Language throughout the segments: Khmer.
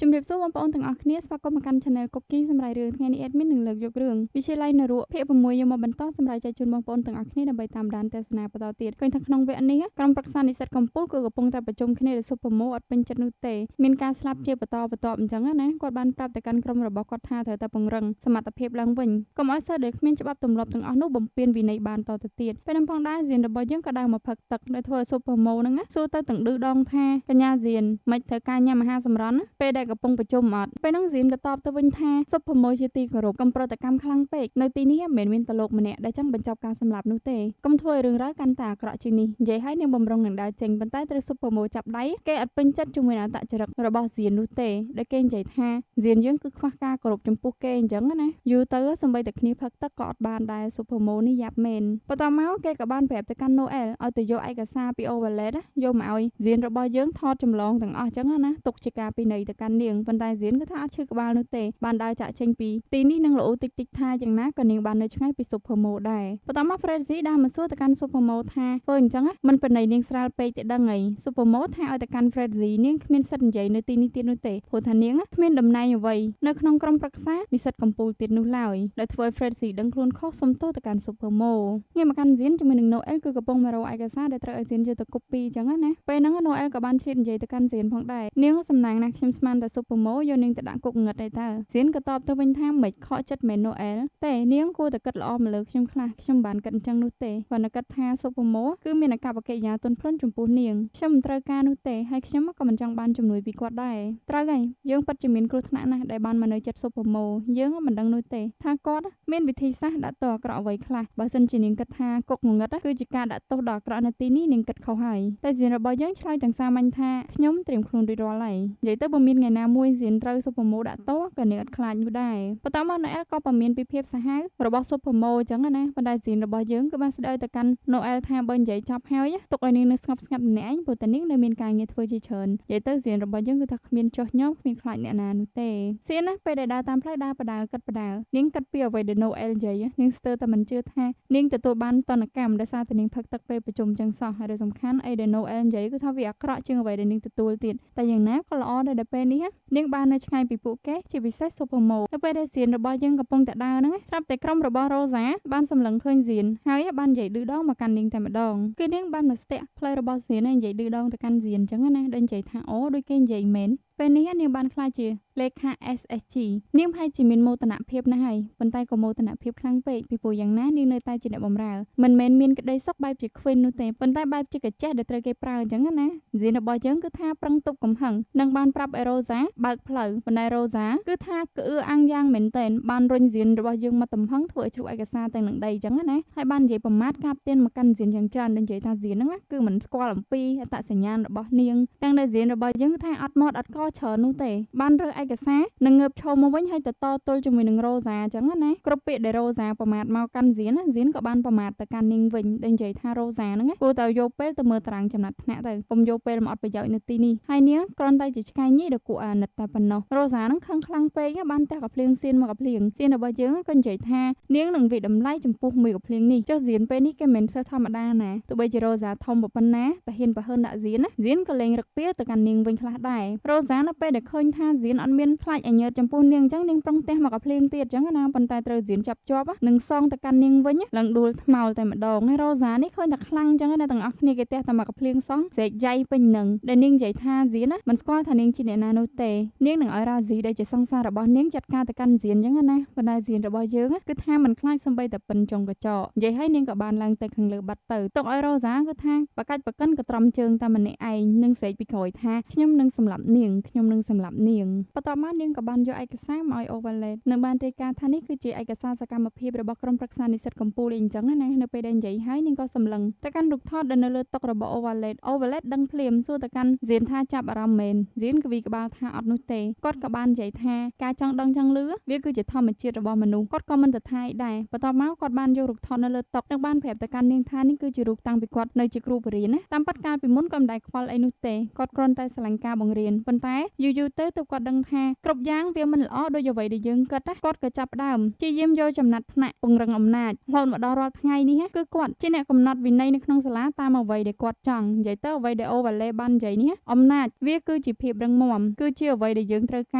ជំរាបសួរបងប្អូនទាំងអស់គ្នាស្វាគមន៍មកកាន់ Channel Cooking សម្រាប់រឿងថ្ងៃនេះ Admin នឹងលើកយករឿងវិទ្យាល័យនរកភាគ6យកមកបន្តសម្រាប់ចែកជូនបងប្អូនទាំងអស់គ្នាដើម្បីតាមដានទស្សនាបន្តទៀតឃើញថាក្នុងវគ្គនេះក្រុមប្រឹក្សានិស្សិតកំពូលគឺកំពុងតែប្រជុំគ្នាដោយ Super Mo អត់ពេញចិត្តនោះទេមានការស្លាប់ជាបន្តបន្ទាប់អញ្ចឹងណាគាត់បានប្រាប់ទៅកាន់ក្រុមរបស់គាត់ថាត្រូវតែពង្រឹងសមត្ថភាពឡើងវិញកុំឲ្យសិស្សដែលគ្មានច្បាប់ទម្លាប់ទាំងអស់នោះបំពេញវិន័យបានតទៅទៀតពេលนั้นផងដែរសៀនរបស់យើងក៏ដើរមកផឹកទឹកដែលធ្វើឲ្យ Super Mo ហ្នឹងសួរទៅទាំងឌឺដងថាកញ្ញាសៀនមិនត្រូវការញ៉ាំអាហារសម្រន់ពេលដែលកំពុងប្រជុំអត់ពេលហ្នឹងសៀនក៏តបទៅវិញថា Super Mo ជាទីគោរពកុំប្រតិកម្មខ្លាំងពេកនៅទីនេះមិនមែនមានតលោកម្នាក់ដែលចង់បញ្ចប់ការសម្លាប់នោះទេកុំធ្វើឲ្យរឿងរ៉ាវកាន់តែអាក្រក់ជាងនេះនិយាយឲ្យនាងបំរុងនឹងដើរចេញប៉ុន្តែត្រូវ Super Mo ចាប់ដៃគេអត់ពេញចិត្តជាមួយនឹងអត្តចរិតរបស់សៀននោះទេដែលគេនិយាយថាសៀនយើងគឺខ្វះការគោរពចំពោះគេអញ្ចឹងណាយូរទៅសម្បីតែគ្នាផឹកទឹកក៏អត់បានដែរ Super Mo នេះយ៉ាប់មែនបន្តមកគេក៏បានប្រាប់ទៅកាន់ Noel ឲ្យទៅយកឯកសារពី Overlay យកមកឲ្យសៀនរបស់យើងថតចម្លងទាំងអស់អញ្ចឹងណាទុកជាការពិន័យទៅកាន់នាងប៉ុន្តែសៀនគឺថាអត់ឈឺក្បាលនោះទេបានដើរចាក់ចេញពីទីនេះនឹងល្អតិចតិចថាយ៉ាងណាក៏នាងបាននៅឆ្ងាយពី Super Mo ដែរបន្តមក Fredzy ដើរមកសួរទៅកាន់ Super Mo ថាធ្វើអញ្ចឹងមិនពិន័យនាងស្រាលពេកទេដឹងអី Super Mo ថាឲ្យទៅកាន់ Fredzy នាងគ្មានសិទ្ធិនិយាយនៅទីនេះទៀតនោះទេព្រោះថានាងគ្មានតំណែងអ្វីនៅក្នុងក្រុមប្រឹក្សានិស្សិតកំពូលទៀតនោះឡើយដែលធ្វើឲ្យ Fredzy ដឹងខ្លួនខុសសុំទោសទៅកាន់ Super Mo ងាកមកកាន់ Zin ជាមួយនឹង Noel គឺកំពុងមករកឯកសារដែលត្រូវឲ្យ Zin យកទៅ copy អញ្ចឹងណាពេលហ្នឹង Noel ក៏បានឆ្លៀតនិយាយទៅកាន់ Zin ផងដែរនាងសំណាងណាស់ខ្ញុំស្មានតែ Super Mo យកនាងទៅដាក់គុកងឹតឯតើ Zin ក៏តបទៅវិញថាមិនខកចិត្តមែន Noel ទេនាងគួរតែគិតល្អមកលើខ្ញុំខ្លះខ្ញុំមិនបានគិតអញ្ចឹងនោះទេគ្រាន់តែគិតថា Super Mo គឺមានអាកប្បកិរិយាទន់ភ្លន់ចំពោះនាងខ្ញុំមិនត្រូវការនោះទេហើយខ្ញុំក៏មិនចង់បានជំនួយពីគាត់ដែរត្រូវហើយយើងពិតជាមានគ្រោះថ្នាក់ណាស់ដែលបានមកនៅចិត្ត Super Mo យើងមិនដឹងនោះទេថាគាត់មានវិធីសាស្ត្រដាក់ទោសអាក្រក់អ្វីខ្លះបើសិនជានាងគិតថាគុកងងឹតគឺជាការដាក់ទោសដ៏អាក្រក់នៅទីនេះនាងគិតខុសហើយតែសៀនរបស់យើងឆ្លើយទាំងសាមញ្ញថាខ្ញុំត្រៀមខ្លួនរួចរាល់ហើយនិយាយទៅបើមានថ្ងៃណាមួយសៀនត្រូវ Super Mo ដាក់ទោសក៏នាងអត់ខ្លាចនោះដែរបន្តមក Noel ក៏ពមៀនពីភាពសាហាវរបស់ Super Mo អញ្ចឹងណាប៉ុន្តែសៀនរបស់យើងគឺបានស្ដីទៅកាន់ Noel ថាបើនិយាយចប់ហើយទុកឲ្យនាងនៅស្ងប់ស្ងាត់ម្នាក់ឯងព្រោះតែនាងនៅមានការងារធ្វើជាច្រើននិយាយទៅសៀនរបស់យើងគឺថាគ្មានចោះញោមគ្មានខ្លាចអ្នកណានោះទេសៀនណាពេលដែលដើរតាមផ្លូវដើរបដើគិតបដើនាងគិតពីអ្វីដែល Noel និយាយនាងស្ទើរតែមិនជឿថានាងទទួលបានទណ្ឌកម្មដោយសារតែនាងផឹកទឹកពេលប្រជុំចឹងសោះហើយដែលសំខាន់អីដែល Noel និយាយគឺថាវាអាក្រក់ជាងអ្វីដែលនាងទទួលទៀតតែយ៉ាងណាក៏ល្អដែរដែលពេលនេះនាងបាននៅឆ្ងាយពីពួកគេជាពិសេស Super Mo នៅពេលដែលសៀនរបស់យើងកំពុងតែដើរហ្នឹងស្រាប់តែក្រុមរបស់ Rosa បានសម្លឹងឃើញសៀនហើយបាននិយាយឌឺដងមកកាន់នាងតែម្ដងគឺនាងបានមកស្ទាក់ផ្លូវរបស់សៀនហើយនិយាយឌឺដងទៅកាន់សៀនអញ្ចឹងណាដូចនិយាយថាអូដូចគេនិយាយមែនពេលនេះនាងបានក្លាយជាលេខា SSG នាងប្រហែលជាមានមោទនភាពណាស់ហើយប៉ុន្តែក៏មោទនភាពខ្លាំងពេកពីព្រោះយ៉ាងណានាងនៅតែជាអ្នកបម្រើមិនមែនមានក្តីសុខបែបជា Queen នោះទេប៉ុន្តែបែបជាកាចេះដែលត្រូវគេប្រើអញ្ចឹងណាសៀនរបស់យើងគឺថាប្រឹងទប់កំហឹងនិងបានប្រាប់ឲ្យ Rosa បើកផ្លូវប៉ុន្តែ Rosa គឺថាក្អឿអាំងយ៉ាងមែនទែនបានរុញសៀនរបស់យើងមកទំហឹងធ្វើឲ្យជ្រុះឯកសារទាំងនឹងដីអញ្ចឹងណាហើយបាននិយាយប្រមាថការទៀនមកកាន់សៀនយ៉ាងច្រើនដូចនិយាយថាសៀនហ្នឹងគឺមិនស្គាល់អំពីអត្តសញ្ញាណរបស់នាងទាំងដែលសៀនរបស់យើងថាអត់មាត់អត់កច្រើននោះទេបានរើសឯកសារនិងងើបឈរមកវិញហើយទៅតទល់ជាមួយនឹង Rosa អញ្ចឹងណាគ្រប់ពាក្យដែល Rosa ប្រមាថមកកាន់សៀនណាសៀនក៏បានប្រមាថទៅកាន់នាងវិញដែលនិយាយថា Rosa ហ្នឹងគួរតែយកពេលទៅមើលតារាងចំណាត់ថ្នាក់ទៅកុំយកពេលមកអត់ប្រយោជន៍នៅទីនេះហើយនាងគ្រាន់តែជាឆ្កែញីដ៏គួរអាណិតតែប៉ុណ្ណោះ Rosa ហ្នឹងខឹងខ្លាំងពេកបានទះកាភ្លៀងសៀនមកកាភ្លៀងសៀនរបស់យើងក៏និយាយថានាងនឹងវិតម្លៃចំពោះមួយកាភ្លៀងនេះចុះសៀនពេលនេះគេមិនសូវធម្មតាណាទោះបីជា Rosa ធំប៉ុណ្ណាតែហ៊ានប្រហើនដាក់សៀនណាសៀនក៏លេងរឹកពៀទៅកាន់នាងវិញខ្លះដែរ Rosa នៅពេលដែលឃើញថាសៀនអត់មានខ្លាចអញើតចំពោះនាងអញ្ចឹងនាងប្រុងទះមកកាភ្លៀងទៀតអញ្ចឹងណាប៉ុន្តែត្រូវសៀនចាប់ជាប់និងសងទៅកាន់នាងវិញឡើងដួលថ្មោលតែម្ដងហើយ Rosa នេះឃើញតែខ្លាំងអញ្ចឹងណាទាំងអស់គ្នាគេទះតែមកកាភ្លៀងសោះស្រែកយ៉ៃពេញនឹងដែលនាងនិយាយថាសៀនណាមិនស្គាល់ថានាងជាអ្នកណានោះទេនាងនឹងឲ្យរ៉ាស៊ីដែលជាសង្សាររបស់នាងចាត់ការទៅកាន់សៀនអញ្ចឹងណាប៉ុន្តែសៀនរបស់យើងគឺថាមិនខ្លាចសំបីតែពិនចុងកញ្ចក់និយាយឲ្យនាងក៏បានឡើងទៅខាងលើបាត់ទៅទុកឲ្យរ៉ូសាគឺថាបកាច់បកិនក៏ត្រំជើងតែម្នាក់ឯងនឹងស្រែកពីក្រោយថាខ្ញុំនឹងសម្លាប់នាងខ្ញុំនឹងសម្លាប់នាងបន្ទាប់មកនាងក៏បានយកឯកសារមកឲ្យ Overlay និងបានរាយការណ៍ថានេះគឺជាឯកសារសកម្មភាពរបស់ក្រុមប្រឹក្សានិស្សិតកំពូលអីអញ្ចឹងណានៅពេលដែលនិយាយហើយនាងក៏សម្លឹងទៅកាន់រូបថតដែលនៅលើតុរបស់ Overlay Overlay ដឹងភ្លាមសួរទៅកាន់សៀនថាចាប់អារម្មណ៍មែនសៀនកវីក្បាលថាអត់នោះទេគាត់ក៏បាននិយាយថាការចង់ដឹងចង់លឺវាគឺជាធម្មជាតិរបស់មនុស្សគាត់ក៏មិនទៅថាយដែរបន្ទាប់មកគាត់បានយករូបថតនៅលើតុនិងបានប្រាប់ទៅកាន់នាងថានេះគឺជារូបតាំងពីគាត់នៅជាគ្រូបរិញ្ញាណាតាមពិតកាលពីមុនក៏មិនដែលខ្វល់អីនោះទេគាត់គ្រាន់តែស្រឡាញ់ការបង្រៀនប៉ុន្តែ យូរយូរទៅទើបគាត់ដឹងថាគ្រប់យ៉ាងវាមិនល្អដូចអ្វីដែលយើងគិតណាគាត់ក៏ចាប់ផ្ដើមព្យាយាមយកចំណាត់ថ្នាក់ពង្រឹងអំណាចរហូតមកដល់រាល់ថ្ងៃនេះគឺគាត់ជាអ្នកកំណត់វិន័យនៅក្នុងសាលាតាមអ្វីដែលគាត់ចង់និយាយទៅអ្វីដែលអូវ៉ាឡេបាននិយាយនេះអំណាចវាគឺជាភាពរឹងមាំគឺជាអ្វីដែលយើងត្រូវក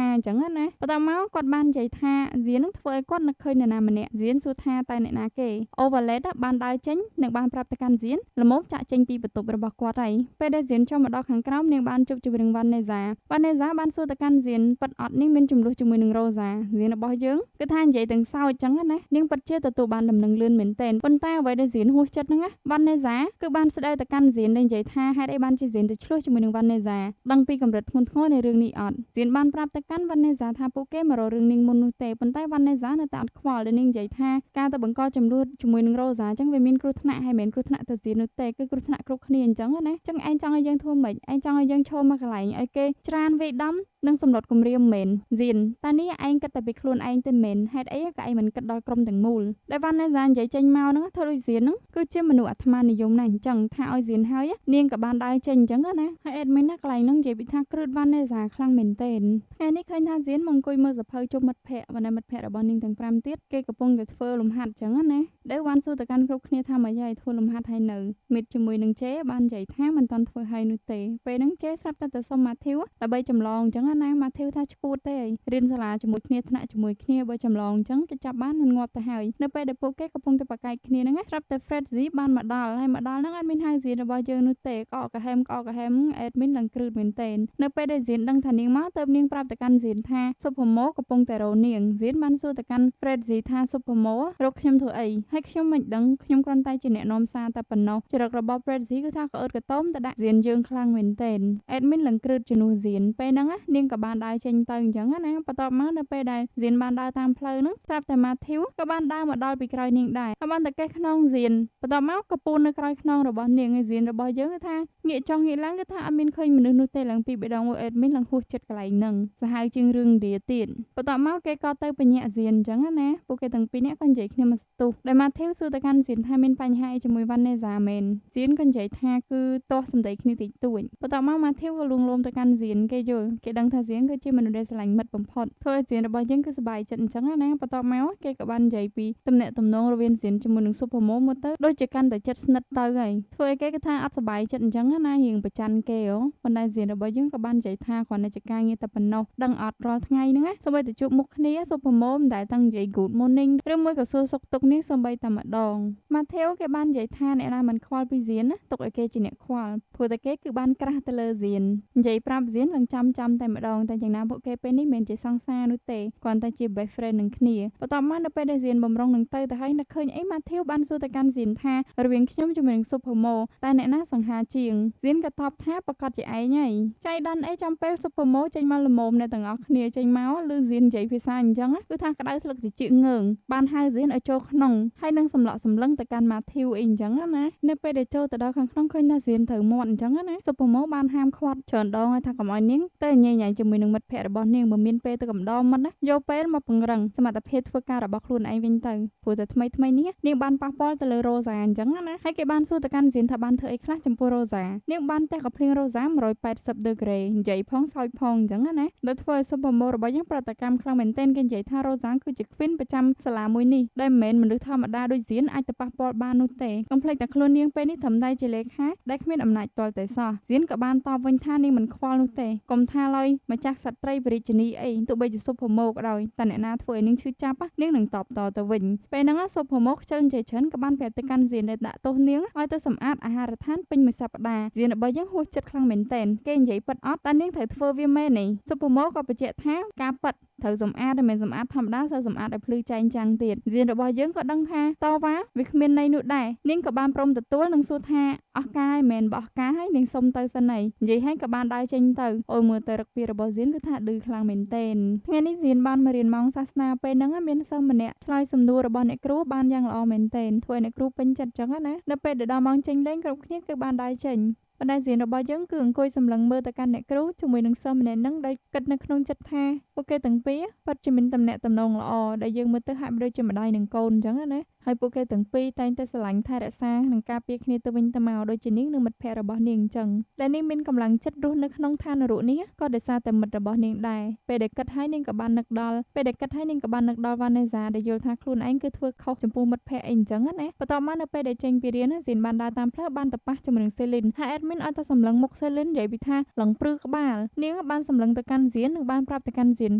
ារអញ្ចឹងណាបន្ទាប់មកគាត់បាននិយាយថាហ្សៀននឹងធ្វើឲ្យគាត់នឹកឃើញនរណាម្នាក់ហ្សៀនសួរថាតើអ្នកណាគេអូវ៉ាឡេតបានដើរចេញនិងបានប្រាប់ទៅកាន់ហ្សៀនល្មមចាក់ចេញពីបន្ទប់របស់គាត់ហើយពេលដែលហ្សៀនចុះមកដល់ខាងក្រោមនាងបានជួបជាមួយនឹងវ៉ាន់នេសាវ៉ាន់នេសាបានសួរទៅកាន់ហ្សៀនពិតអត់នាងមានចំនួនជាមួយនឹងរ៉ូសាហ្សៀនរបស់យើងគឺថានិយាយទាំងសើចចឹងណានាងពិតជាទទួលបានដំណឹងលឿនមែនទែនប៉ុន្តែអ្វីដែលហ្សៀនហួសចិត្តហ្នឹងណាវ៉ាន់នេសាគឺបានស្ដីទៅកាន់ហ្សៀនដែលនិយាយថាហេតុអីបានជាហ្សៀនទៅឆ្លោះជាមួយនឹងវ៉ាន់នេសាដឹងពីកម្រិតធ្ងន់ធ្ងរនៃរឿងនេះអត់ហ្សៀនបានប្រាប់ទៅកាន់វ៉ាន់នេសាថាពួកគេមករករឿងនាងមុននោះទេប៉ុន្តែវ៉ាន់នេសានៅតែអត់ខ្វល់ដែលនាងនិយាយថាការទៅបង្កចំនួនជាមួយនឹងរ៉ូសាអញ្ចឹងវាមានគ្រោះថ្នាក់ហើយមិនមែនគ្រោះថ្នាក់ទៅហ្សៀននោះទេគឺគ្រោះថ្នាក់គ្រប់គ្នាអញ្ចឹងណាអញ្ចឹងឯងចង់ឲ្យយើងធ្វើម៉េចឯងចង់ឲ្យយើងឈរមកកន្លែងឲ្យគេច្រានវាយដំនិងសម្លុតគម្រាមមែនហ្សៀនតានេះឯងគិតតែពីខ្លួនឯងទេមែនហេតុអីក៏ឯងមិនគិតដល់ក្រុមទាំងមូលដែលវ៉ាន់នេសានិយាយចេញមកហ្នឹងធ្វើដូចហ្សៀនហ្នឹងគឺជាមនុស្សអាត្មានិយមណាស់អញ្ចឹងថាឲ្យហ្សៀនហើយនាងក៏បានដើរចេញអញ្ចឹងណាហើយអេដមីនណាកន្លែងហ្នឹងនិយាយពីថាគ្រឹតវ៉ាន់នេសាខ្លាំងមែនទែនថ្ងៃនេះឃើញថាហ្សៀនមកអង្គុយមើលសភៅជុំមិត្តភ័ក្តិវណ្ណមិត្តភ័ក្តិរបស់នាងទាំង5ទៀតគេកំពុងតែធ្វើលំហាត់អញ្ចឹងណាដែលវ៉ាន់សួរទៅកាន់គ្រប់គ្នាថាមកយាយធ្វើលំហាត់ហើយនៅមិត្តជាមួយនឹងជេបាននិយាយថាមិនតាន់ធ្វើហើយនោះទេពេលហ្នឹងជេស្រាប់តែទៅសុំម៉ាធីវដើម្បីចម្លងអញ្ចឹងណាម៉ាធីវថាឈួតទេរៀនសាលាជាមួយគ្នាថ្នាក់ជាមួយគ្នាបើចម្លងអញ្ចឹងគេចាប់បានមិនងាប់ទៅហើយនៅពេលដែលពួកគេកំពុងតែប្រកែកគ្នាហ្នឹងស្រាប់តែ Fred Z បានមកដល់ហើយមកដល់ហ្នឹងអត់មានហៅហ្សៀនរបស់យើងនោះទេក្អកកាហែមក្អកកាហែមអេដមីនឡើងគ្រឺតមែនទែននៅពេលដែលហ្សៀនដឹងថានាងមកទៅនាងប្រាប់ទៅកាន់ហ្សៀនថាសុភមោកំពុងតែរកនាងហ្សៀនបានសួរទៅកាន់ Fred Z ថាសុភមោរកខ្ញុំធ្វើអីហើយខ្ញុំមិនដឹងខ្ញុំគ្រាន់តែជាអ្នកនាំសារតែប៉ុណ្ណោះចរិតរបស់ Fred Z គឺថាក្អឺតកតោមទៅដាក់ហ្សៀនយើងខ្លាំងមែនទែនអេដមីនឡើងគ្រឺតជំនួសហ្សៀនពេលហ្នឹងនាងក៏បានដើរចេញទៅអញ្ចឹងណាបន្ទាប់មកនៅពេលដែលហ្សៀនបានដើរតាមផ្លូវហ្នឹងស្រាប់តែម៉ាធីវក៏បានដើរមកដល់ពីក្រោយនាងដែរហើយបានតែកេះខ្នងហ្សៀនបន្ទាប់មកក៏ពូននៅក្រោយខ្នងរបស់នាងឯហ្សៀនរបស់យើងគឺថាងាកចុះងាកឡើងគឺថាអត់មានឃើញមនុស្សនោះទេឡើងពីបេដងមួយអេដមីនឡើងហួសចិត្តកន្លែងហ្នឹងសាហាវជាងរឿងរាទៀតបន្ទាប់មកគេក៏ទៅបញ្ញាក់ហ្សៀនអញ្ចឹងណាពួកគេទាំងពីរនាក់ក៏និយាយគ្នាមកស្ទុះដែលម៉ាធីវសួរទៅកាន់ហ្សៀនថាមានបញ្ហាអីជាមួយវ៉ាន់នេសាមែនហ្សៀនក៏និយាយថាគឺទាស់សម្ដីគ្នាតិចតួចបន្ទាប់មកម៉ាធីវក៏លួងលោមទៅកាន់ហ្សៀនគេយល់គេដឹងថាហ្សៀនគឺជាមនុស្សដែលស្រឡាញ់មិត្តបំផុតធ្វើឲ្យហ្សៀនរបស់យើងគឺសប្បាយចិត្តអញ្ចឹងណាបន្ទាប់មកគេក៏បាននិយាយពីទំនាក់ទំនងរវាងហ្សៀនជាមួយនឹងសុភមោមកទៅដូចជាកាន់តែចិត្តស្និទ្ធទៅហើយធ្វើឲ្យគេគឺថាអត់សប្បាយចិត្តអញ្ចឹងណារៀងប្រច័នគេហ៎ប៉ុន្តែហ្សៀនរបស់យើងក៏បាននិយាយថាគ្រាន់តែជាការងារតែប៉ុណ្ណោះដឹងអត់រាល់ថ្ងៃហ្នឹងណាសូម្បីតែជួបមុខគ្នាសុភមោមិនដែលតាំងនិយាយ good morning ឬមួយក៏សួរសុខទុក្ខនេះសូម្បីតែម្ដងម៉ាធីវគេបាននិយាយថាអ្នកណាមិនខ្វល់ពីហ្សៀនណាទុកឲ្យគេជាអ្នកខ្វល់ព្រោះតែគេគឺបានក្រាស់ទៅលើហ្សៀននិយាយប្រាប់ហ្សៀនឡើងចាំចាំតែម្ដងតែយ៉ាងណាពួកគេពេលនេះមិនមែនជាសង្សារនោះទេគ្រាន់តែជា best friend នឹងគ្នាបន្ទាប់មកនៅពេលដែលហ្សៀនបំរុងនឹងទៅទៅហើយនឹកឃើញអីម៉ាធីវបានសួរទៅកាន់ហ្សៀនថារវាងខ្ញុំជាមួយនឹងសុភមោតែអ្នកណាសង្ហាជាងហ្សៀនក៏តបថាប្រកាសជាឯងហើយចៃដន្យអីចំពេលសុភមោចេញមកល្មមអ្នកទាំងអស់គ្នាចេញមកឮហ្សៀននិយាយភាសាអញ្ចឹងគឺថាក្តៅស្លឹកជាជាងើងបានហៅហ្សៀនឲ្យចូលក្នុងហើយនឹងសម្លក់សម្លឹងទៅកាន់ម៉ាធីវអីអញ្ចឹងណានៅពេលដែលចូលទៅដល់ខាងក្នុងឃើញថាហ្សៀនត្រូវមាត់អញ្ចឹងណាសុភមោបានហាមឃាត់ច្រើនដងឲ្យថាកុំឲ្យនាងទៅញ៉ៃញ៉ៃជាមួយនឹងមិត្តភ័ក្តិរបស់នាងបើមានពេលទៅកំដរមិត្តណាយកពេលមកពង្រឹងសមត្ថភាពធ្វើការរបស់ខ្លួនឯងវិញទៅព្រោះតែថ្មីថ្មីនេះនាងបានប៉ះពាល់ទៅលើរ៉ូសាអញ្ចឹងណាហើយគេបានសួរទៅកាន់ហ្សៀនថាបានធ្វើអីខ្លះចំពោះរ៉ូសានាងបានទះកំភ្លៀងរ៉ូសា180ដឺក្រេនិយាយផងសើចផងអញ្ចឹងណាដែលធ្វើឲ្យសុភមោរបស់យើងប្រតិកម្មខ្លាំងមែនទែនគេនិយាយថារ៉ូសាគឺជា queen ប្រចាំសាលាមួយនេះដែលមិនមែនមនុស្សធម្មតាដូចហ្សៀនអាចទៅប៉ះពាល់បាននោះទេកុំភ្លេចតែខ្លួននាងពេលនេះត្រឹមតែជាលេខាដែលគ្មានអំណាចទាល់តែសោះហ្សៀនក៏បានតបវិញថានាងមិនខ្វល់នោះទេកុំថាឡើយម្ចាស់សត្រីវិរាជនីអីទោះបីជាសុភមោក៏ដោយតែអ្នកណាធ្វើឲ្យនាងឈឺចាប់នាងនឹងតបតទៅវិញពេលហ្នឹងសុភមោខ្ជិលនិយាយច្រើនក៏បានប្រាប់ទៅកាន់ហ្សៀនដែលដាក់ទោសនាងឲ្យទៅសម្អាតអាហារដ្ឋានពេញមួយសប្តាហ៍ហ្សៀនរបស់យើងហួសចិត្តខ្លាំងមែនទែនគេនិយាយពិតអត់តែនាងត្រូវធ្វើវាមែននេះសុភមោក៏បញ្ជាក់ថាការពិតត្រូវសម្អាតមិនមែនសម្អាតធម្មតាត្រូវសម្អាតឲ្យភ្លឺចែងចាំងទៀតហ្សៀនរបស់យើងក៏ដឹងថាតវ៉ាវាគ្មានន័យនោះដែរនាងក៏បានព្រមទទួលនិងសួរថាអស់កាយមិនមែនបើអស់កាយហើយនាងសុំទៅសិនហើយនិយាយហើយក៏បានដើរចេញទៅអូយមើលទៅរឹកពីរបស់ហ្សៀនគឺថាឌឺខ្លាំងមែនទែនថ្ងៃនេះហ្សៀនបានមករៀនម៉ោងសាសនាពេលហ្នឹងមានសិស្សម្នាក់ឆ្លើយសំណួររបស់អ្នកគ្រូបានយ៉ាងល្អមែនទែនធ្វើឲ្យអ្នកគ្រូពេញចិត្តចឹងណានៅពេលដែលដល់ម៉ោងចេញលេងគ្រប់គ្នាគឺបានដើរចេញប៉ុន្តែហ្សៀនរបស់យើងគឺអង្គុយសម្លឹងមើលទៅកាន់អ្នកគ្រូជាមួយនឹងសិស្សម្នាក់ហ្នឹងដោយគិតនៅក្នុងចិត្តថា ពួកគេទាំងពីរពិតជាមានទំនាក់ទំនងល្អដែលយើងមើលទៅហាក់បីដូចជាម្ដាយនិងកូនអញ្ចឹងណាហើយពួកគេទាំងពីរតែងតែស្រឡាញ់ថែរក្សានិងការពារគ្នាទៅវិញទៅមកដូចជានាងនិងមិត្តភក្តិរបស់នាងអញ្ចឹងដែលនាងមានកម្លាំងចិត្តរស់នៅក្នុងឋាននរកនេះក៏ដោយសារតែមិត្តរបស់នាងដែរពេលដែលគិតហើយនាងក៏បាននឹកដល់ពេលដែលគិតហើយនាងក៏បាននឹកដល់វ៉ាណេសាដែលយល់ថាខ្លួនឯងគឺធ្វើខុសចំពោះមិត្តភក្តិអីអញ្ចឹងណាបន្ទាប់មកនៅពេលដែលចេញពីរៀនស៊ីនបានដើរតាមផ្លូវបានទៅប៉ះជាមួយនឹងសេលីនហើយ admin ឲ្យតែសម្លឹងមុខសេលីននិយាយពីថាឡើងព្រឺក្បាលនាងបានសម្លឹងទៅកាន់ស៊ីននិងបានប្រាប់ទៅកាន់ស៊ីន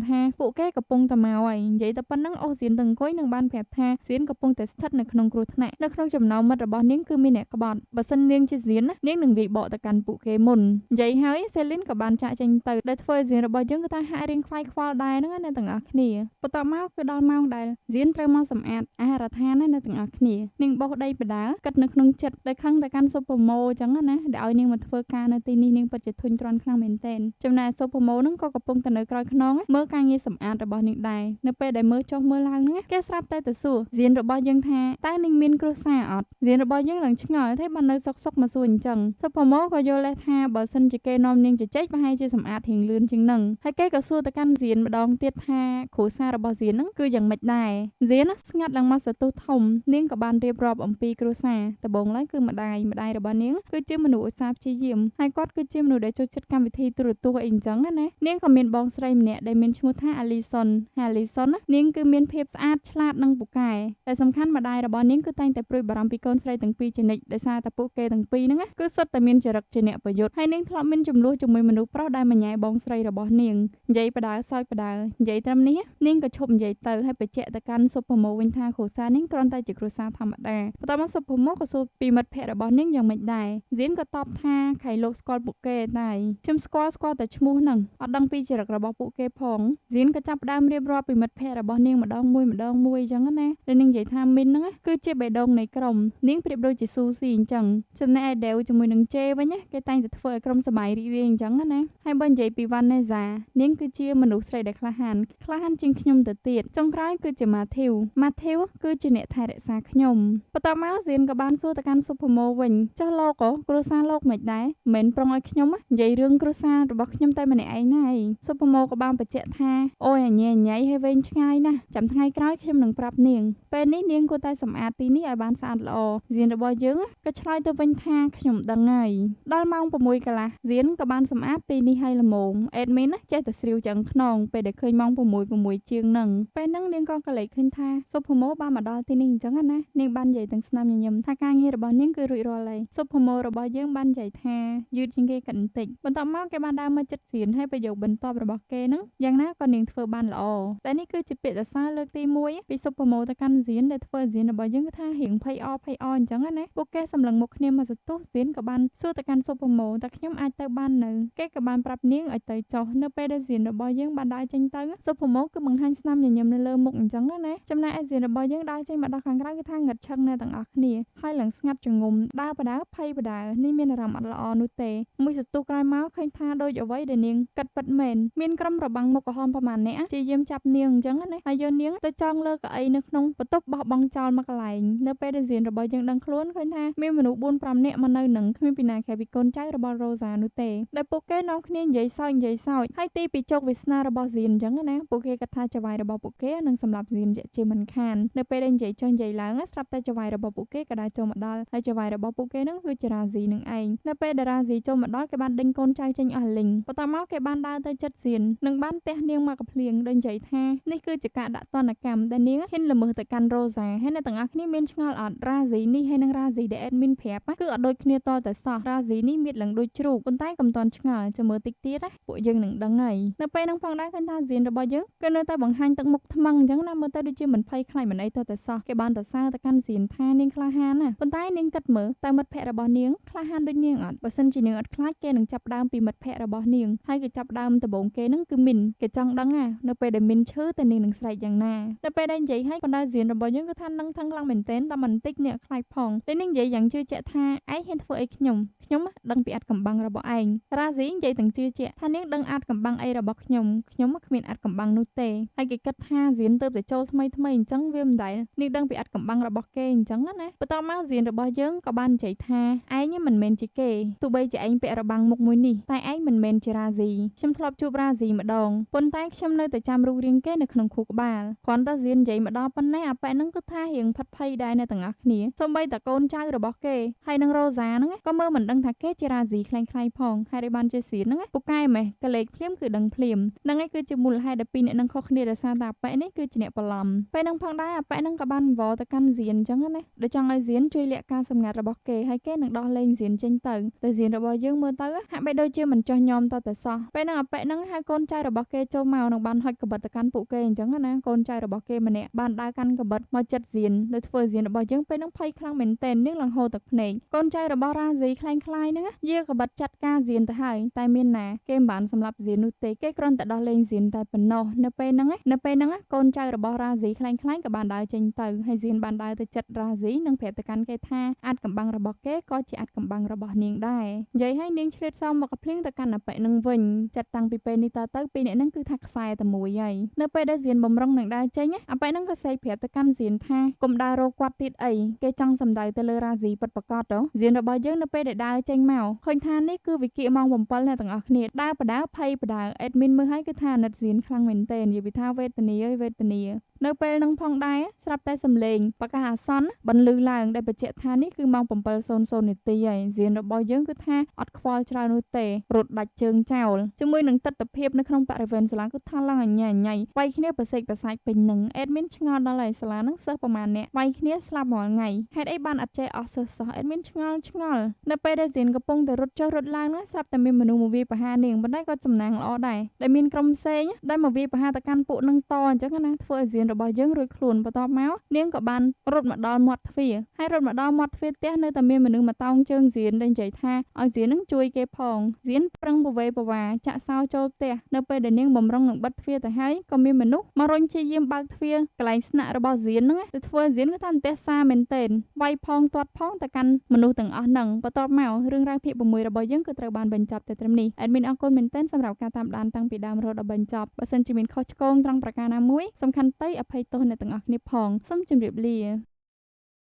ថាពួកគេកំពុងតែមកហើយនិយាយតែប៉ុណ្្នឹងអូសៀនទៅអង្គុយនិងបានប្រាប់ថាសៀនកំពុងតែស្ថិតនៅក្នុងគ្រោះថ្នាក់នៅក្នុងចំណោមមិត្តរបស់នាងគឺមានអ្នកក្បត់បើសិននាងជាសៀននាងនឹងវាយបកទៅកាន់ពួកគេមុននិយាយហើយសេលីនក៏បានចាក់ចេញទៅដែលធ្វើឲ្យសៀនរបស់យើងគឺថាហាក់រៀងខ្វាយខ្វល់ដែរហ្នឹងណាទាំងអស់គ្នាបន្ទាប់មកគឺដល់ម៉ោងដែលសៀនត្រូវមកសម្អាតអាហារដ្ឋានណាអ្នកទាំងអស់គ្នានាងបោះដីបដាគិតនៅក្នុងចិត្តដែលខឹងទៅកាន់ស៊ុបម៉ូអញ្ចឹងណាដែលឲ្យនាងមកធ្វើការនៅទីនេះនាងពិតជាធុញទ្រាន់ខ្លាំងមែនទែនចំណែកស៊ុបម៉ូហ្នឹងក៏កំពុងតែនៅក្រោយខ្នងមើលការងារសម្អាតរបស់នាងដែរនៅពេលដែលមើលចុះមើលឡើងហ្នឹងគេស្រាប់តែទៅសួរសៀនរបស់យើងថាតើនាងមានគ្រួសារអត់សៀនរបស់យើងឡើងឆ្ងល់ទេបាននៅសុកសុកមកសួរអញ្ចឹងស៊ុបម៉ូក៏យល់លេសថាបើសិនជាគេនាំនាងជជែកប្រហែលជាសម្អាតរៀងលឿនជាងនឹងហើយគេក៏សួរទៅកាន់សៀនម្ដងទៀតថាគ្រួសាររបស់សៀនហ្នឹងគឺយ៉ាងម៉េចដែរសៀនស្ងាត់ឡើងមកសន្ទុះធំនាងក៏បានរៀបរាប់អំពីគ្រួសារដំបូងឡើយគឺម្ដាយរបស់នាងគឺជាមនុស្សឧស្សាហ៍ព្យាយាមហើយគាត់គឺជាមនុស្សដែលចូលចិត្តកម្មវិធីទូរទស្សន៍អីអញ្ចឹងណានាងក៏មានបងស្រីម្នាក់ដែលមានឈ្មោះថាអាលីសុនហើយអាលីសុននាងគឺមានភាពស្អាតឆ្លាតនិងពូកែតែសំខាន់ម្ដាយរបស់នាងគឺតែងតែព្រួយបារម្ភពីកូនស្រីទាំងពីរជានិច្ចដោយសារតែពួកគេទាំងពីរហ្នឹងគឺសុទ្ធតែមានចរិតជាអ្នកប្រយុទ្ធហើយនាងធ្លាប់មានចំនួនជាមួយមនុស្សប្រុសដែលមញ៉ែបងស្រីរបស់នាងនិយាយបដើសើចបដើនិយាយត្រឹមនេះនាងក៏ឈប់និយាយទៅហើយបញ្ជាក់ទៅកាន់ស៊ុបម៉ូវិញថាគ្រួសារនាងគ្រាន់តែជាគ្រួសារធម្មតាបន្ទាប់មកស៊ុបម៉ូក៏សួរពីមិត្តភក្តិរបស់នាងយ៉ាងម៉េចដែរសៀនក៏តបថាខៃលោកស្គាល់ពួកគេតែខ្ញុំស្គាល់តែឈ្មោះហ្នឹងអត់ដឹងពីចរិតរបស់ពួកគេផងសៀនក៏ចាប់ផ្ដើមរៀបរាប់ពីមិត្តភក្តិរបស់នាងម្ដងមួយម្ដងមួយអញ្ចឹងណាដែលនាងនិយាយថាមីនហ្នឹងគឺជាបេះដូងនៃក្រុមនាងប្រៀបដូចជាស៊ូស៊ីអញ្ចឹងចំណែកឯដេវជាមួយនឹងជេវិញណាគេតែងតែធ្វើឲ្យក្រុមសប្បាយរីករាយអញ្ចឹងណាហើយបើនិយាយពីវ៉ាណេសានាងគឺជាមនុស្សស្រីដែលក្លាហានជាងខ្ញុំទៅទៀតចុងក្រោយគឺជាម៉ាធីវគឺជាអ្នកថែរក្សាខ្ញុំបន្ទាប់មកសៀនក៏បានសួរទៅកាន់ស៊ុបម៉ូវិញចុះលោកគ្រួសារលោកមិនដែរមិនប្រុងឲ្យខ្ញុំនិយាយរឿងគ្រួសាររបស់ខ្ញុំតែម្នាក់ឯងណាស៊ុបម៉ូក៏បានបញ្ជាក់ថាអូយអញញ៉ៃហើយវែងឆ្ងាយណាស់ចាំថ្ងៃក្រោយខ្ញុំនឹងប្រាប់នាងពេលនេះនាងគួរតែសម្អាតទីនេះឲ្យបានស្អាតល្អសៀនរបស់យើងក៏ឆ្លើយទៅវិញថាខ្ញុំដឹងហើយដល់ម៉ោង6កន្លះសៀនក៏បានសម្អាតទីនេះឲ្យល្មមអេដមីនចេះតែស្រាវឆ្អឹងខ្នងពេលដែលឃើញម៉ោង6ជាងហ្នឹងពេលហ្នឹងនាងក៏កលេចឃើញថាស៊ុបម៉ូបានមកដល់ទីនេះអញ្ចឹងណានាងបាននិយាយទាំងស្នាមញញឹមថាការងាររបស់នាងគឺរួចរាល់ហើយស៊ុបម៉ូរបស់យើងបាននិយាយថាយឺតជាងគេកិនបន្តិចបន្ទាប់មកគេបានដើរមកចិត្តសៀនហើយប្រយោគបន្ទាប់របស់គេហ្នឹងយ៉ាងណាក៏នាងធ្វើបានល្អតែនេះគឺជាពាក្យសរសើរលើកទី1ពីស៊ុបម៉ូទៅកាន់សៀនដែលធ្វើសៀនរបស់យើងគឺថារៀងភ័យអអញ្ចឹងណាពួកគេសម្លឹងមុខគ្នាមកសន្ទុះសៀនក៏បានសួរទៅកាន់ស៊ុបម៉ូតែខ្ញុំអាចទៅបាននៅគេក៏បានប្រាប់នាងឲ្យទៅចុះនៅពេលដែលសៀនរបស់យើងបានដើរចេញទៅស៊ុបម៉ូគឺបង្ហាញស្នាមញញឹមនៅលើមុខអញ្ចឹងណាចំណែកឯសៀនរបស់យើងដើរចេញមកដល់ខាងក្រៅគឺថាងឹតឆឹងនៅទាំងអស់គ្នាហើយឡើងស្ងាត់ចងំដើរបដើភ័យបដើនេះមានអារម្មណ៍អត់ល្អនោះទេមួយសន្ទុះក្រោយមកឃើញថាដូចអ្វីដែលនាងគិតពិតមែនមានក្រុមរបាំងមុខក្រហមប្រមាណអ្នកជាយាមចាប់នាងអញ្ចឹងណាហើយយកនាងទៅចងលើកៅអីនៅក្នុងបន្ទប់បោះបង់ចោលមកកន្លែងនៅពេលដែលសៀនរបស់យើងដឹងខ្លួនឃើញថាមានមនុស្ស4 5នាក់មកនៅនឹងគ្មានពីណាក្រៅពីកូនចៅរបស់រ៉ូសានោះទេដែលពួកគេនាំគ្នានិយាយសើចហើយទីពីជោគវាសនារបស់សៀនអញ្ចឹងណាពួកគេគិតថាចៅហ្វាយរបស់ពួកគេនឹងសម្លាប់សៀនជាមិនខាននៅពេលដែលនិយាយចុះនិយាយឡើងស្រាប់តែចៅហ្វាយរបស់ពួកគេក៏ដើរចូលមកដល់ហើយចៅហ្វាយរបស់ពួកគេនឹងគឺជារ៉ាស៊ីនឹងឯងនៅពេលដែលរ៉ាស៊ីចូលមកដល់គេបានដេញកូនចៅចេញអស់លីងបន្ទាប់មកគេបានដើរទៅចិត្តសៀននិងបានទះនាងមកកភ្លៀងដោយនិយាយថានេះគឺជាការដាក់ទណ្ឌកម្មដែលនាងហ៊ានល្មើសទៅកាន់រ៉ូសាហើយអ្នកទាំងអស់គ្នាមានឆ្ងល់អត់រ៉ាស៊ីនេះហើយនិងរ៉ាស៊ីដែលអេដមីនប្រាប់គឺអត់ដូចគ្នាតតែសោះរ៉ាស៊ីនេះមានឡើងដូចជ្រូកប៉ុន្តែកុំតន់ឆ្ងល់ចាំមើលតិចទៀតណាពួកយើងនឹងដឹងហើយនៅពេលហ្នឹងផងដែរឃើញថាសៀនរបស់យើងគឺនៅតែបង្ហាញទឹកមុខថ្មឹងអញ្ចឹងណាមើលទៅដូចជាមិនភ័យខ្លាចមិនអីតតែសោះគេបានតសើទៅកាន់សៀនថានាងក្លាហានណាប៉ុន្តែនាងគិតមើលតើមិត្តភក្តិរបស់នាងក្លាហានដូចនាងអត់បើសិនជានាងអត់ខ្លាចគេនឹងចាប់ដើមពីមិត្តភក្តិរបស់នាងហើយគេចាប់ដើមដំបូងគេនឹងគឺមីនគេចង់ដឹងណានៅពេលដែលមីនឈឺតើនាងនឹងស្រែកយ៉ាងណានៅពេលដែលនិយាយឲ្យបណ្ដាសៀនរបស់យើងគឺថានឹងថឹងខ្លាំងមែនទែនតែមិនតិចអ្នកខ្លាចផងតែនាងនិយាយយ៉ាងជឿជាក់ថាឯងហ៊ានធ្វើអីខ្ញុំដឹងពីអាត់កំបាំងរបស់ឯងរ៉ាស៊ីនិយាយទាំងជឿជាក់ថានាងដឹងអាត់កំបាំងអីរបស់ខ្ញុំគ្មានអាត់កំបាំងនោះទេហើយគេគិតថាសៀនទៅតែចូលថ្មីអញ្ចឹងវាមិនដែលនាងដឹងពីអាត់កំបាំងរបស់គេអញ្ចឹងណាបន្ទាប់មកសៀនរបស់យើងក៏បាននិយាយថាឯងមិនមែនជាគេទោះបីជាឯងពាក់របាំងមុខមួយនេះតែឯងមិនមែនជារ៉ាស៊ីខ្ញុំធ្លាប់ជួបរ៉ាស៊ីម្ដង ប៉ុន្តែខ្ញុំនៅតែចាំរូបរាងគេនៅក្នុងខួរក្បាលគ្រាន់តែសៀននិយាយមកដល់ប៉ុណ្ណេះអាប៉ែហ្នឹងគឺថារៀងផិតភ័យដែរអ្នកទាំងអស់គ្នាសូម្បីតែកូនចៅរបស់គេហើយនឹងរ៉ូសាហ្នឹងក៏មើលមិនដឹងថាគេជារ៉ាស៊ីក្លែងក្លាយផងហេតុអីបានជាសៀនហ្នឹងពូកែម៉េះកលេចភ្លាមគឺដឹងភ្លាមហ្នឹងឯងគឺជាមូលហេតុដែលពីរអ្នកនឹងខុសគ្នាដោយសារតែអាប៉ែនេះគឺជាអ្នកបន្លំពេលហ្នឹងផងដែរអាប៉ែហ្នឹងក៏បានវល់ទៅកាន់សៀនអញ្ចឹងណាដូចចង់ឲ្យសៀនជួយលាក់ការសម្ងាត់របស់គេហើយគេនឹងដោះលែងសៀនចេញទៅតែសៀនរបស់យើងមើលទៅហាក់បីដូចជាមិនចោះញោមតតែសោះពេលហ្នឹងអាប៉ែហ្នឹងហៅកូនចៅរបស់គេចូលមកនឹងបានហុចកបិតទៅកាន់ពួកគេអញ្ចឹងណាកូនចៅរបស់គេម្នាក់បានដើរកាន់កបិតមកចិត្តសៀនទៅធ្វើសៀនរបស់យើងពេលហ្នឹងភ័យខ្លាំងមែនទែននាងឡើងហូរទឹកភ្នែកកូនចៅរបស់រ៉ាស៊ីក្លែងក្លាយហ្នឹងយាកបិតចាត់ការសៀនទៅហើយតែមានណាគេមិនបានសម្លាប់សៀននោះទេគេគ្រាន់តែដោះលែងសៀនតែប៉ុណ្ណោះនៅពេលហ្នឹងកូនចៅរបស់រ៉ាស៊ីក្លែងក្លាយក៏បានដើរចេញទៅហើយសៀនបានដើរទៅចិត្តរ៉ាស៊ីនិងប្រាប់ទៅកាន់គេថាអាចកំបាំងរបស់គេក៏ជាអាចកំបាំងរបស់នាងដែរនិយាយឲ្យនាងឆ្លៀតសោមមកភ្លៀងទៅកាន់អាប៉ែនឹងវិញចាត់តាំងពីពេលនេះតទៅពីរអ្នកហ្នឹងគឺថាខ្សែតែមួយហើយនៅពេលដែលសៀនបំរុងនឹងដើរចេញអាប៉ែហ្នឹងក៏សេកប្រាប់ទៅកាន់សៀនថាកុំដើររកគាត់ទៀតអីគេចង់សំដៅទៅលើរ៉ាស៊ីពិតប្រាកដសៀនរបស់យើងនៅពេលដែលដើរចេញមកឃើញថានេះគឺវិគៀម៉ោង7អ្នកទាំងអស់គ្នាដើរបដើភ័យបដើអេដមីនមើលឲ្យគឺថាអាណិតសៀនខ្លាំងមែនទែននិយាយពីថាវេទនាអើយវេទនានៅពេលនឹងផងដែរស្រាប់តែសំឡេងប្រកាសអាសន្នបន្លឺឡើងដែលបញ្ជាក់ថានេះគឺម៉ោង7:00នាទីហើយសៀនរបស់យើងគឺថាអត់ខ្វល់ច្រើននោះទេរត់ដាច់ជើងចោលជាមួយនឹងទិដ្ឋភាពនៅក្នុងបរិវេណសាលាគឺថាឡើងអញញ៉ៃវាយគ្នាប្រសេកប្រសាចពេញនឹងអេដមីនឆ្ងល់ដល់ហើយសាលានឹងសិស្សប្រមាណអ្នកវាយគ្នាស្លាប់រាល់ថ្ងៃហេតុអីបានអត់ចេះអស់សិស្សសោះអេដមីនឆ្ងល់នៅពេលដែលសៀនកំពុងតែរត់ចុះរត់ឡើងនោះស្រាប់តែមានមនុស្សមកវាយប្រហារនាងប៉ុន្តែក៏សំណាងល្អដែរដែលមានក្រុមផ្សេងដែលមកវាយប្រហារទៅកាន់ពួកនឹងតអញ្ចឹងណាធ្វើឲ្យសៀនរបស់យើងរួចខ្លួនបន្ទាប់មកនាងក៏បានរត់មកដល់មាត់ទ្វារហើយរត់មកដល់មាត់ទ្វារផ្ទះនៅតែមានមនុស្សមកតោងជើងសៀនដែលនិយាយថាឲ្យសៀននឹងជួយគេផងសៀនប្រឹងប្រវេប្រវាចាក់សោចូលផ្ទះនៅពេលដែលនាងបំរុងនឹងបិទទ្វារទៅហើយក៏មានមនុស្សមករុញជាយាមបើកទ្វារកន្លែងស្នាក់របស់សៀនហ្នឹងទៅធ្វើសៀនគឺថាអន្ទះសាមែនទែនវាយផងទាត់ផងទៅកាន់មនុស្សទាំងអស់ហ្នឹងបន្ទាប់មករឿងរ៉ាវភាគ6របស់យើងគឺត្រូវបានបញ្ចប់តែត្រឹមនេះអេដមីនអរគុណមែនទែនសម្រាប់ការតាមដានតាំងពីដើមរហូតដល់បញ្ចប់បើសិនជាមានខុសឆ្គងត្រង់ប្រការណាមួយសំខាន់តីអភ័យទោសអ្នកទាំងអស់គ្នាផងសូមជម្រាបលា។